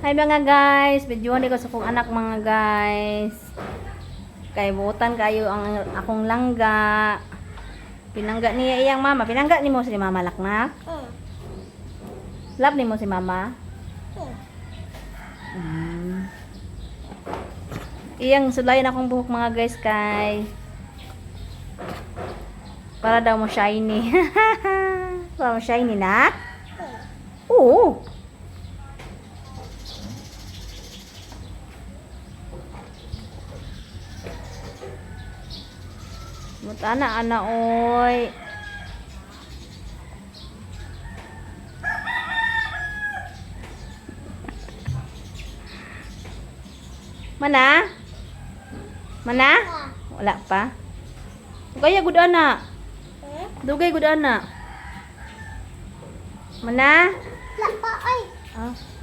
Hi mga guys, videohan ko sa akong anak, mga guys. Kay buutan kayo ang akong langga. Pinangga niya iyang mama. Pinangga nimo si mama, laknak? Love nimo si mama? Iyang sulayan akong buhok, mga guys, kay para daw mo shiny. Para mo shiny na? Oo. Mutana ana oy. Mana? Mana? Wala pa. Kaya gud ana. Dugay gud ana. Mana? Wala pa ay. Ah.